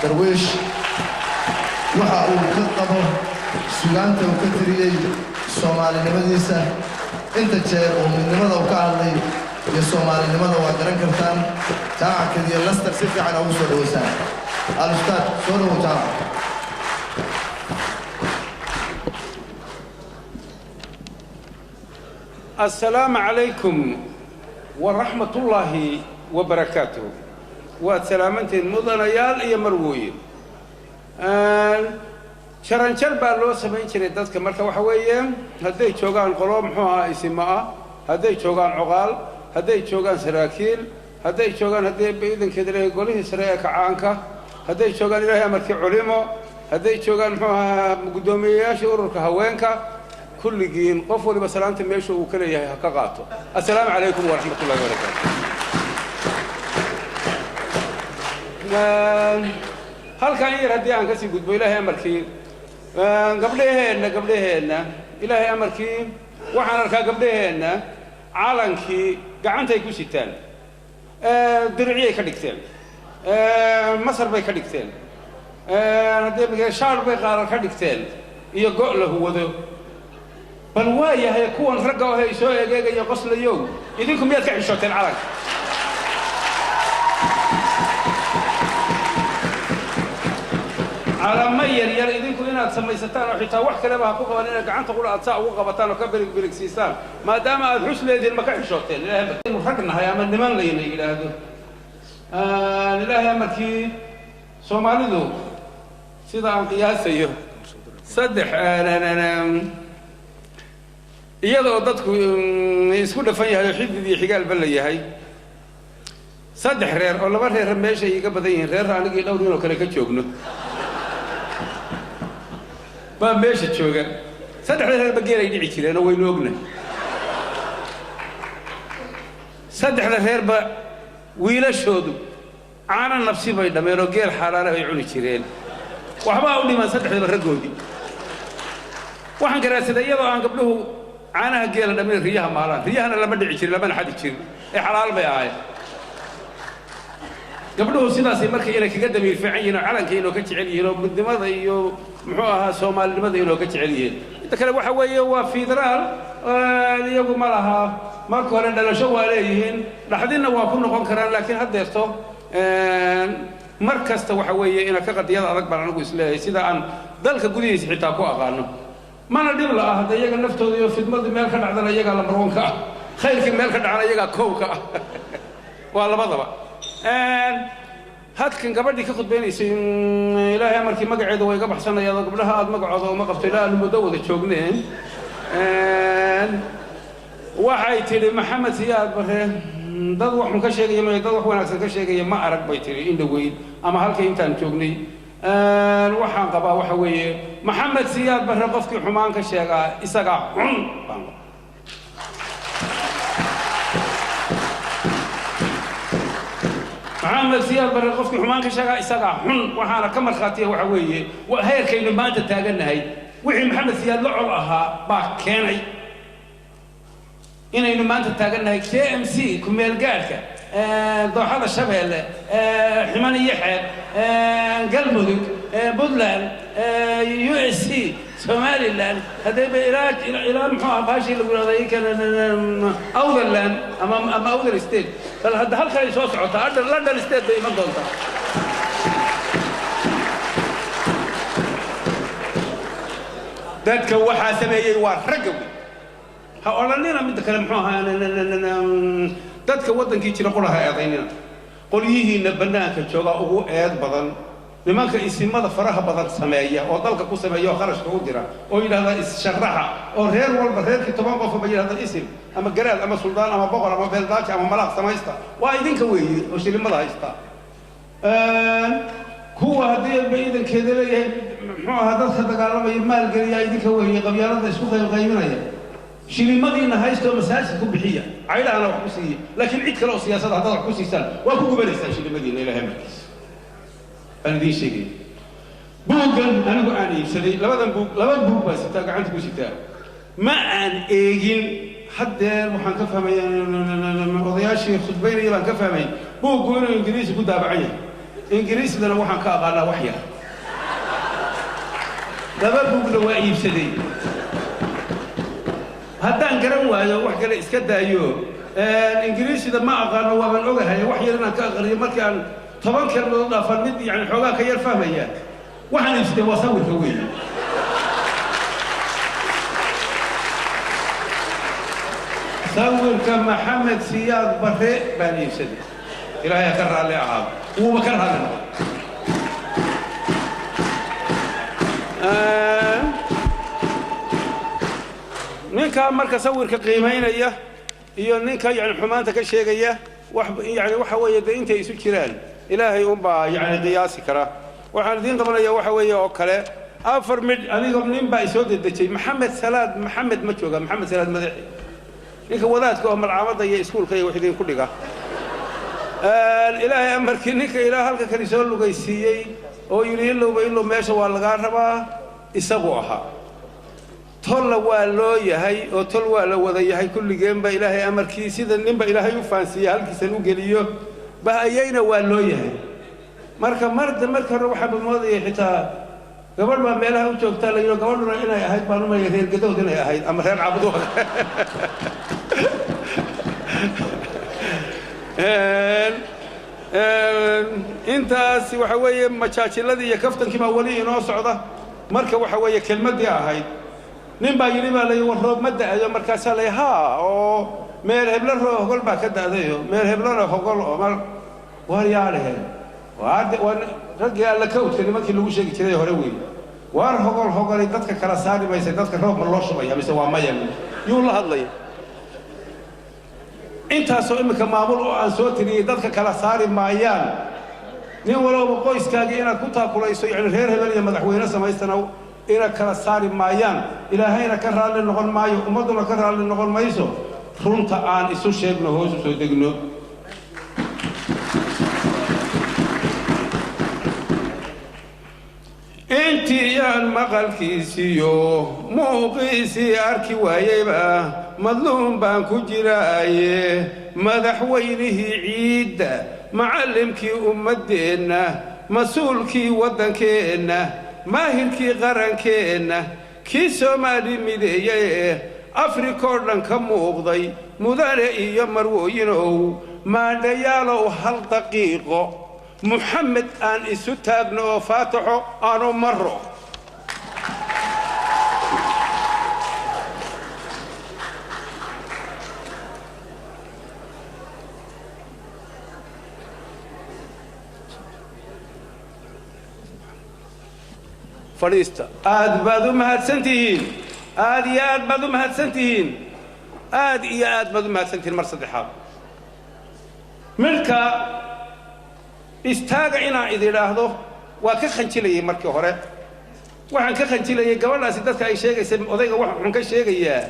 Darwiish waxa uu ka qabo sugaanta uu ka tiriyey, Soomaalinimadiisa, inta jeer uu midnimada uu ka hadlay iyo Soomaalinimada waa garan kartaan. Jaamac Kadiye Laster si fiican ugu soo dhaweysaan. Alustaad, soo dhawow Jaamac. Asalaamu calaykum waraxmatullaahi wabarakaatuh. Waad salaamantihiin, mudanayaal iyo marwooyin. Jaranjar baa loo samayn jiray dadka. Marka waxa weeye, hadday joogaan qolo muxuu ahaa isima ah, hadday joogaan coqaal, hadday joogaan saraakiil, hadday joogaan haddii ciidankeeda leeyahay golihii sare ee kacaanka, hadday joogaan, Ilaahay amarkii, culimo, hadday joogaan muxuu ahaa guddoomiyeyaashii ururka haweenka, kulligiin qof waliba salaanta meesha uu ka leeyahay ha ka qaato. Assalaamu calaykum waraxmat ullahi wabarakaatu. Halkan in yar haddii aan kasii gudbo, Ilaahay amarkii, gabdhaheenna, gabdhaheenna, Ilaahay amarkii, waxaan arkaa gabdhaheenna calankii gacantay ku sitaan, diriciyay ka dhigteen, masar bay ka dhigteen, haddii shaar bay qaarar ka dhigteen iyo go' la huwado. Bal waa yahay kuwan ragga oo soo egeegaya qoslayow, idinku miyaad ka xishooteen calanka? Calamo yar yar idinku inaad samaysataan oo xitaa wax kaleba ha ku qaban, inaad gacanta qura aad saa ugu qabataan oo ka berig berigsiisaan, maadaama aad xus leedihin, ma ka xishooteen? Ilahay rag nahay ama niman layna yidhaahdo. Ilaahay amarkii, Soomaalidu sida aan qiyaasayo saddex, iyadoo dadku isku dhafan yahay oo xidid iyo xigaalba la yahay, saddex reer oo laba reer meesha iga badan yihiin, reer anigii dhowr nin oo kale ka joogno baa meesha jooga. Saddexda reerba geel ay dhici jireen oo waynu ogna. Saddexda reerba wiilashoodu caano nabsi bay dhammeen oo geel xaalaala bay cuni jireen, waxbaa u dhiman saddexdaba raggoodii. Waxaan garaadsaday iyadoo aan gabdhuhu caanaha geela dhammayn riyaha maalaan, riyahana lama dhici jirin, lamana xadi jirin ee xalaal bay ahayd. Gabdhuhu sidaasay marka inay kaga damiir fiican yihiin oo calanka inoo ka jecel yihiin oo midnimada iyo muxuu ahaa Soomaalinimada inoo ka jecel yihiin. Inta kale waxa weeye waa federaal, iyagu ma laha. Marka hore dhalasho waa leeyihiin, dhaxdinna waa ku noqon karaan, laakiin haddeerto mar kasta waxa weeye ina ka qadiyada adag baan anigu isleeyahay, sida aan dalka gudihiisa xitaa ku aqaano. Mana dhib la ah hadda iyaga naftooda iyo fidmadii meel ka dhacdana iyagaa lambarwanka ah, khayrkii meel ka dhacana iyagaa kowka ah, waa labadaba. Hadkan gabadhii ka khudbaynaysay, Ilaahay amarkii, magaceeda waa iga baxsanaya oo gabdhaha aad magacooda uma qabto ilaa aanu muddo wada joogneen. Waxay tidhi Maxamed Siyaad Bare dad waxun ka sheegaya ma dad wax wanaagsan ka sheegaya ma arag bay tidhi in dhoweyd ama halka intaan joognay. Waxaan qabaa waxa weeye Maxamed Siyaad Bare qofkii xumaan ka sheegaa isagaa xun baan qabaa. Maxamed Siyaad Bare qofkii xumaan ka sheegaa isagaa xun, waxaana ka markhaatiya waxa weeye heerkaynu maanta taagannahay. Wixii Maxamed Siyaad la col ahaa baa keenay inaynu maanta taagannahay KMC, kumeel gaadhka, dooxada Shabeelle, Ximan iyo Xeeb, Galmudug, Puntland, USC, Somaliland, haddayba ilaa muxuu ahaa baashii lagu yidhahda kan Awderland ama Awder State. Bal hadda halkan ay soo socotaa London State bay iman doontaa. Dadka waxaa sameeyey waa ragga wey. Ha odhanina midda kale muxuu ahaa dadka waddankii jira qura ha eedaynina, qolyihiinna bannaanka jooga ugu eed badan. Nimanka isimada faraha badan sameeya oo dalka ku sameeya oo kharashka u dira oo yidhahda is-sharaxa oo reer walba reerkii 10 qof ba yidhahda isim ama garaad ama suldaan ama boqor ama beeldaaji ama malaaq samaysta, waa idinka weeye oo shilimada haysta. Kuwa haddii ba iidankeeda leeyahay muxuu ahaa dadka dagaalamaya maalgeliya idinka weeye, qabyaalada isku qaybqaybinaya. Shilimadiina haysta oo masaajid ku bixiya, caydhahana wax ku siiya, laakiin cid kale oo siyaasada haddaad wax ku siisaan waa ku gubanaysaan shilimadiina. Ilahay markiis baan idiin sheegaya. Buuggan anigu aan iibsaday, labadan buug, laba buug baan sitaa, gacanta ku sitaa, ma aan eegin. Haddeer waxaan ka fahmay odayaashii khudbaynaya baan ka fahmay buuggu inuu Ingiriisi ku daabacan yahay. Ingiriisdana waxaan ka aqaanaa wax yar. Laba buugna waa iibsaday. Haddaan garan waayo wax kale iska daayo, Ingiriisida ma aqaano, waaban ogahay wax yar inaan ka aqriyo. Markii aan 10 kelmadood dhaafan mid yani xoogaa ka yar fahmaya. Waxaan iibsaday waa sawirka weeye. Sawirka Maxamed Siyaad Barre baan iibsaday. Ilaahay ha ka raalli ahaado, wuuba ka raalli noqday. Ninkaa marka sawirka qiimaynaya iyo ninka yani xumaanta ka sheegaya, wax yani waxa weeye dee intay isu jiraan Ilaahay unbaa yani qiyaasi kara. Waxaan idiin qabanaya waxa weeye oo kale afar midh. Aniga nin baa isoo dedejay, Maxamed Salaad. Maxamed ma jooga? Maxamed Salaad madaxi, ninka wadaadka oo malcaamadda iyo iskuulka iyo wax idinku dhiga. Ilaahay amarkii, ninka ilaa halka kani soo lugaysiiyey oo yidhi ilowba ilow meesha waa lagaa rabaa, isagu ahaa. Tolla waa loo yahay oo tol waa la wada yahay kulligeenba. Ilaahay amarkii, sida ninba Ilaahay u fahansiiye halkiisan u geliyo bahayeyna waa loo yahay. Marka marda marka hore waxaaba moodayay xitaa gabadh baa meelaha u joogtaa la yidho, gabadhuna inay ahayd baan umaya reer Gadood inay ahayd ama reer Cabdood. Intaas waxa weeye majaajiladii iyo kaftankii baa weli inoo socda. Marka waxa weeye kelmaddii ahayd, nin baa yidhi baa layi, war roob ma da'ayo. Markaasaa lay haa oo meel heblo roo hogol baa ka da'dayo, meel heblona hogol oo mar war yaa dheheen waa raggii alla kawdka nimankii lagu sheegi jiray hore wey. Waar hogol hogolay dadka kala saari maysa, dadka roob ma loo shubaya mise waa maya? Yuu la hadlaya? Intaasoo iminka maamul oo aan soo tiriyey dadka kala saari maayaan. Nin walowba qoyskaagii inaad ku taakulayso, yani reer hebel iyo madaxweyne samaystana inaad kala saari maayaan. Ilaahayna ka raalli noqon maayo, ummadduna ka raalli noqon mayso. Runta aan isu sheegno, hoos u soo degno. Intii yaan maqalkiisiyo muuqiisii arki waayeyba madluum baan ku jiraaye, madaxweynihii ciidda, macallimkii ummaddeenna, mas-uulkii waddankeenna, maahirkii qarankeenna, kii Soomaali mideeyey, Afrikoo dhan ka muuqday, mudane iyo marwooyinow, maandhayaalow, hal daqiiqo Muxamed aan isu taagno oo faataxo aanu maro. Fadhiista. Aad baad u mahadsan tihiin, aad iyo aad baad u mahadsan tihiin, aad iyo aad baad u mahadsan tihiin. Mar saddexaad midhka istaaga inaan idi idhaahdo waa ka khanjilayay. Markii hore waxaan ka khanjilayay gabadhaasi dadka ay sheegaysay, odayga wax xun ka sheegayaa,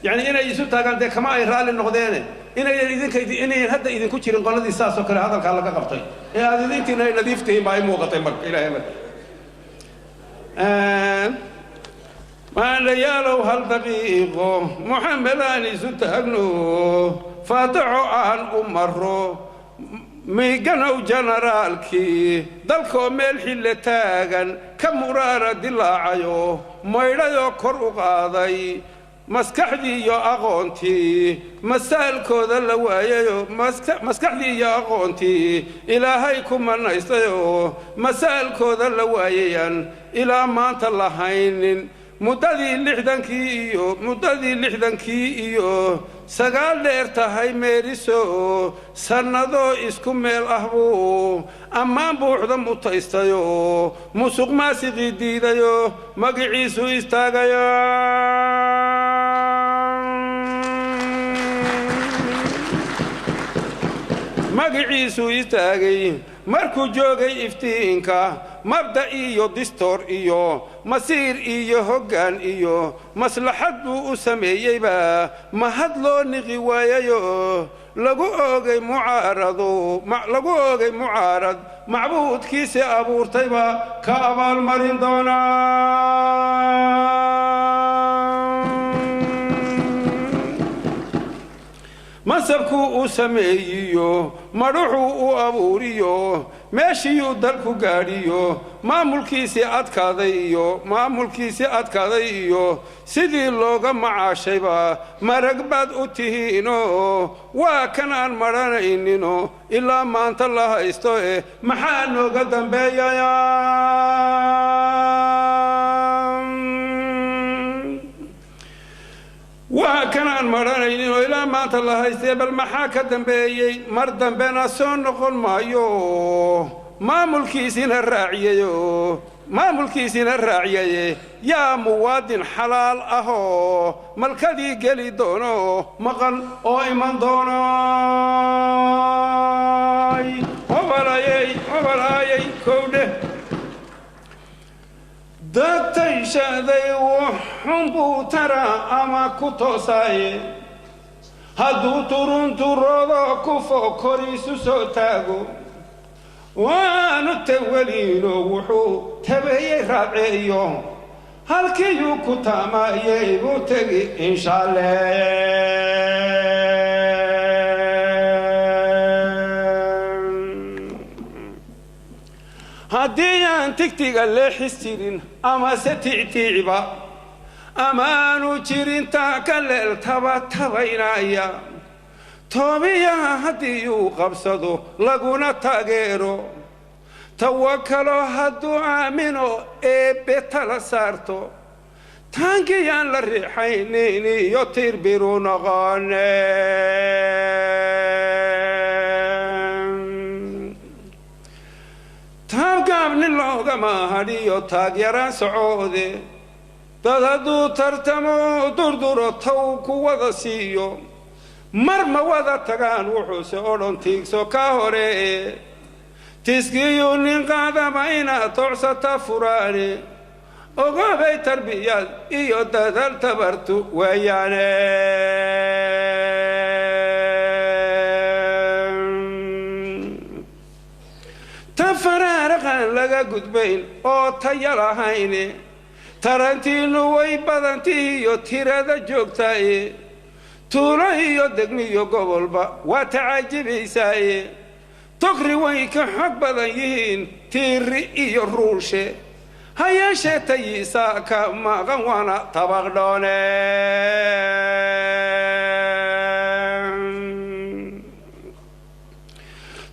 yacni inay isu taagaan dee kama ay raalli noqdeene, inayan idinka inayan hadda idinku jirin qoladii saas oo kale hadalkaa laga qabtay ee aad idintiina ay nadiif tihiin baa ay muuqatay. Marka Ilaahay marka maalayaalow, hal daqiiqo Muxamed aan isu taagno, faataxo aan u maro. Miiganow generaalkii dalkoo meel xille taagan ka muraara dilaacayo, maydhayoo kor u qaaday maskaxdii iyo aqoontii masaalkooda la waayayo, maskaxdii iyo aqoontii Ilaahay ku manaystayoo masaalkooda la waayayaan ilaa maanta lahaynin. Muddadii 60kii iyo muddadii 69 dheer tahay meeriso sannadoo isku meel ah buu ammaan buuxda mutaystayoo musuq maasiqii diidayo magiciisu istaagayo. Magiciisu istaagay markuu joogay iftiinka mabda iyo distoor iyo masiir iyo hoggaan iyo maslaxad buu u sameeyeyba mahad loo niqi waayayo, lagu oogay mucaarado, lagu oogay mucaarad macbuudkiisi abuurtayba ka abaalmarin doonaa. Mansabkuu u sameeyiyo madhuxuu u abuuriyo meeshiyuu dalku gaadhiyo maamulkiisii adkaaday iyo maamulkiisii adkaaday iyo sidii looga macaashayba marag baad u tihiino. Waa kan aan madhanaynino ilaa maanta la haysto. Eh, maxaa nooga dambeeyaya? Waa kan aan madhanaynin oo ilaa maanta la haystee, bal maxaa ka dambeeyey? Mar dambena soo noqon maayo. Maamulkiisina raaciyayo, maamulkiisina raaciyaye, yaa muwaadin xalaal ahoo malkadii geli doono maqan oo iman doono? Hobalayey, hobalayey, kowdheh. Dadtayshaday wuxunbuu taraa ama ku toosaaye, hadduu turunturoodo kufo koriisu soo taago, waanu tawaliino wuxuu tabeeyey raadceeyo, halkiiyuu ku taamayey buu tegi inshaale. Haddii aan tigtiga leexis jirin amase tictiiciba amaanu jirin taa ka leel taba tabaynaya toobiyaha, haddii uu qabsado laguna taageero, tawakalo hadduu aamino eebbe tala saarto, taankiyaan la riixaynin iyo tirbiru noqone. Taabgaabni loogama hadhiyo taagyaraan socoode, dad hadduu tartamo durduro taw ku wada siiyo, mar ma wada tagaan, wuxuuse odhan tiigso ka hore. Tiskiyuu nin qaadaba inaad tocsata furaane, ogaabay tarbiyad iyo dadaal tabartu weeyaane. Ta faraaraqaan laga gudbayn oo taya lahayne, tarantiinnu way badantihiyo tirada joogtaaye, tuulo iyo degmiyo gobolba waa tacajibaysaaye, togri way ka xog badan yihiin tiiri iyo ruushe, ha yeeshee tayiisaa ka maqan waana tabaqdhoone.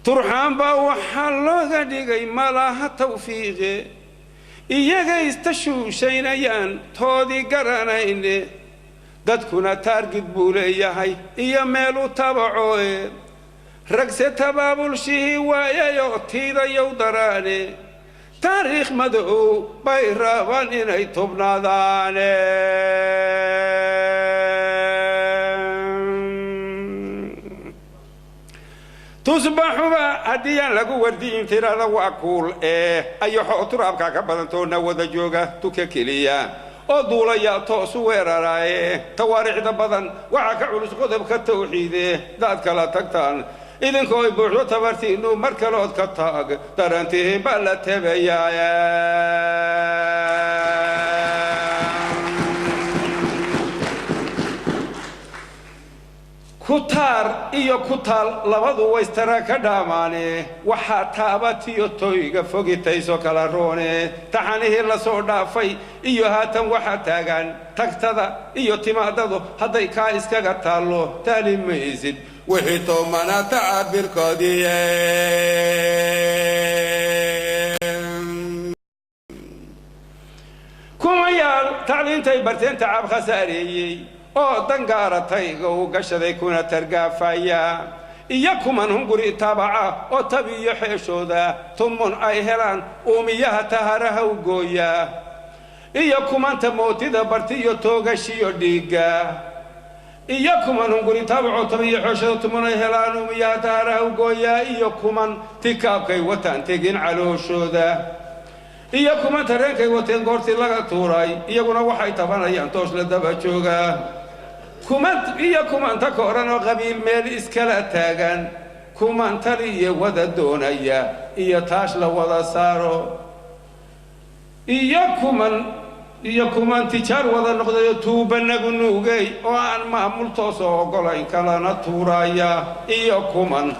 Turxaan baa waxaa looga dhigay malaha tawfiiqe, iyaga istashuushaynayaan toodii garanayne, dadkuna taargid buu leeyahay iyo meel u tabacoe, ragse tabaabulshihii waayayoo tiidayow daraane, taariikh madow bay rabaan inay tubnaadaane. Tusbaxuba haddii aan lagu wardiyin tirada waa kuul ee ayaxoo turaabkaa ka badantoona wada jooga tuka keliya oo duulaya toosu weeraraaye, tawaariikhda badan waxaa ka culus qodobka tawxiide, daad kala tagtaan idinkoo ay buuxdo tabartiinnu, mar kalood ka taag darantihiin baa la tebayaa. Kutaar iyo kutaal labadu waystara ka dhaamaane, waxaa taabatiyo toyga fogitayso kala roone, taxanihii lasoo dhaafay iyo haatan waxaa taagan tagtada iyo timaadadu hadday kaa iskaga taallo, taali maysid wixii toomana tacabirkoodii. Kumayaal tacliintay barteen tacab khasaareeyey oo dangaaratayga uu gashaday kuna targaafaya, iyo kuman hunguri tabaca oo tabiyo xeeshooda tumun ay helaan uumiyaha taharaha u gooya, iyo kumanta mootida bartiyo toogashiyo dhiigga, iyo kuman hunguri tabaco tabiyo xeeshooda tumun ay helaan uumiyaha taharaha u gooya, iyo kuman tikaabkay wataan tegin calooshooda, iyo kuman tareenkay wateen goortii laga tuuray iyaguna waxay tabanayaan toosh la daba jooga, kuman iyo kumanta koran oo qabiil meel iskala taagan, kuman taliya wada doonaya iyo taash la wada saaro, iyo kuman Iyo kuman tijaar wada noqdayo tuubanagu nuugay oo aan maamul toosoo oggolayn kalana tuuraya, iyo kuman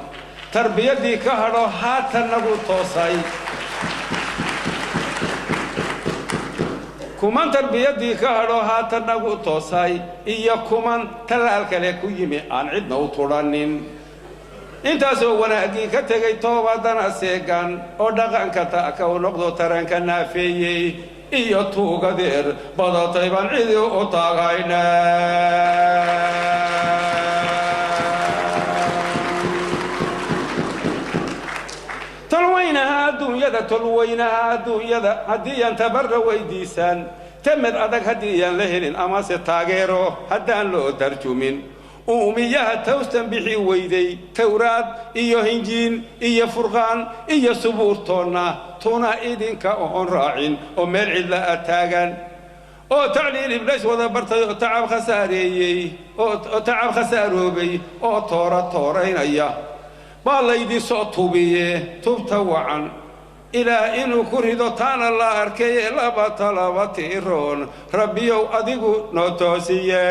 tarbiyaddii ka hadho haatan nagu toosay, kuman tarbiyaddii ka hadho haatan nagu toosay, iyo kuman tallaal kale ku yimi aan cidna u tudhanin. Intaasoo wanaaggii ka tegay toobadana seegan oo dhaqanka ta'ka u noqdo taranka naafeeyey, iyo tuugadeer badatay baan cidi u taagayna. Tolweynaha adduunyada, tolweynaha adduunyada, haddii aan tabarra weydiisan, tamed adag haddii aan la helin, amase taageero haddaan loo tarjumin, uumiyaha tawstan bixi weyday tawraad iyo hinjiin iyo furqaan iyo subuurtoonna tuna idinka oon raacin oo meel cidla a taagan oo tacliil iblays wada bartay oo tacab khasaareeyey oo tacab khasaaroobay oo toora tooraynaya baa laydin soo tubiye. Tubta wacan Ilaah inuu ku rido taana la arkay, laba talaba tiroon Rabbiyow adigu noo toosiye.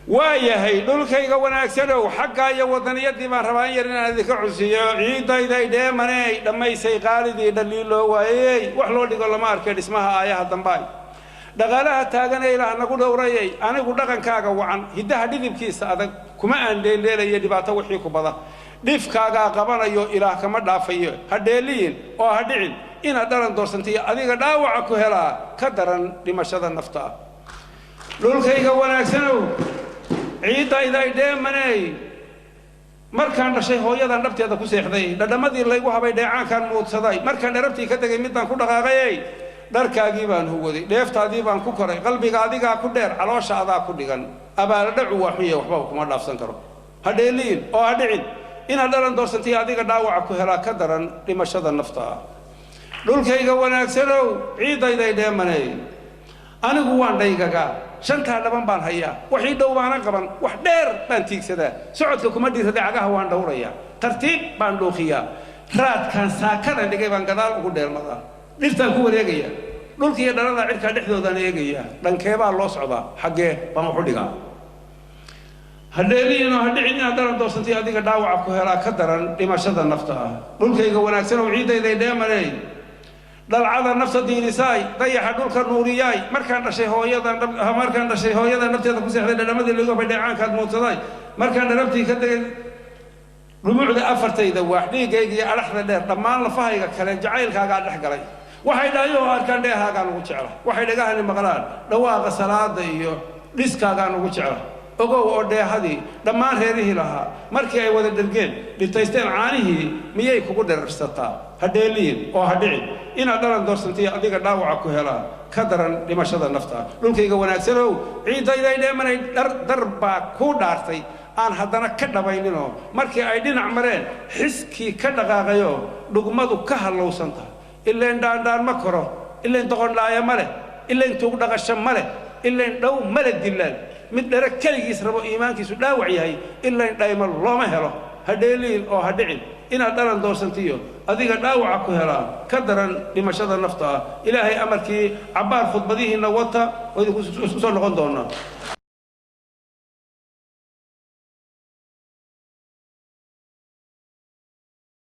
Waa yahay dhulkayga wanaagsanow, xaggaa iyo wadaniyadii baan rabaa in yar inaan idinka cusiyo. Ciidayday dheemaney dhammaysay qaalidii dhaliiloo waayey, wax loo dhigo lama arkay dhismaha aayaha dambaay dhaqaalaha taagan ee Ilaah nagu dhowrayay. Anigu dhaqankaaga wacan, hiddaha dhidibkiisa adag kuma aan dheeldheelaya dhibaato wixii ku bada dhifkaagaa qabanayo, Ilaah kama dhaafayo. Ha dheeliyin oo ha dhicin inaad dhalan doorsantaiyo adiga dhaawaca ku helaa ka daran dhimashada nafta ah. Dhulkayga wanaagsanow, ciiddayday dheemaney, markaan dhashay hooyadan dhabteeda ku seexday, dhadhamadii laygu habay dheecaankaan muudsaday, markaan dharabtii ka tegay midaan ku dhaqaaqayey, dharkaagii baan huwaday, dheeftaadii baan ku koray, qalbiga adigaa ku dheer, caloosha adaa ku dhigan, abaaladhacu waa xunya, waxbaba kuma dhaafsan karo. Ha dheeliyin oo ha dhicin inaad dhalan doorsantay adiga dhaawaca ku helaa ka daran dhimashada nafta ah. Dhulkayga wanaagsanow, ciiddayday dheemaney, anigu waan dhaygagaa, shantaa dhaban baan hayaa, waxii dhow baanan qaban, wax dheer baan tiigsadaa, socodka kuma dhiirada, cagaha waan dhowrayaa, tartiib baan dhuuqiyaa, raadkaan saakadan dhigay baan gadaal ugu dheelmadaa, dhirtaan ku wareegayaa, dhulkiiyo dhalada cirkaa dhexdoodaan eegayaa, dhankeebaa loo socdaa, xaggee baan wax u dhigaa. Ha dheeliyin oo ha dhicin inaad dhalan doorsantay adiga dhaawaca ku helaa ka daran dhimashada nafta ah. Dhulkayga wanaagsanow, ciiddayday dheemaney, dhalcada nafta diirisaay, dayaxa dhulka nuuriyaay, markaan dhashay hooyadan, markaan dhashay hooyadan nafteeda ku seexday, dhadhamadii lagu habay dheecaankaad muudsaday, markaan dharabtii ka tegay dhumucda afartayda waax, dhiiggayga iyo adhaxda dheer, dhammaan lafahayga kale jacaylkaagaa dhex galay, waxay dhaayoo arkaan dheehaagaan ugu jecla, waxay dhagahani maqlaan dhawaaqa salaada iyo dhiskaagaan ugu jecla. Ogow oo dheehadii dhammaan reerihii lahaa markii ay wada dhergeen dhitaysteen caanihii miyay kugu dherarsataa? Ha dheeliyin oo ha dhicin inaad dhalan doorsantaiyo adiga dhaawaca ku helaa ka daran dhimashada nafta. Dhulkayga wanaagsanow, ciiddayday dheemanay, dar baa kuu dhaartay aan haddana ka dhabayninoo markii ay dhinac mareen xiskii ka dhaqaaqayoo dhugmadu ka hallowsan tahay. Ilayn dhaandhaan ma koro, ilayn doqondhaaya ma leh, ilayn tuug dhaqasho ma leh, ilayn dhow mala dilaan mid dhere keligiis rabo iimaankiisu dhaawac yahay, ilayn dhaymo looma helo. Ha dheeliin oo ha dhicin inaad dhalan doorsantiyo adiga dhaawaca ku helaa ka daran dhimashada nafta ah. Ilaahay amarkii cabbaar khudbadihiinna wata oo idinku isku soo noqon doonaa.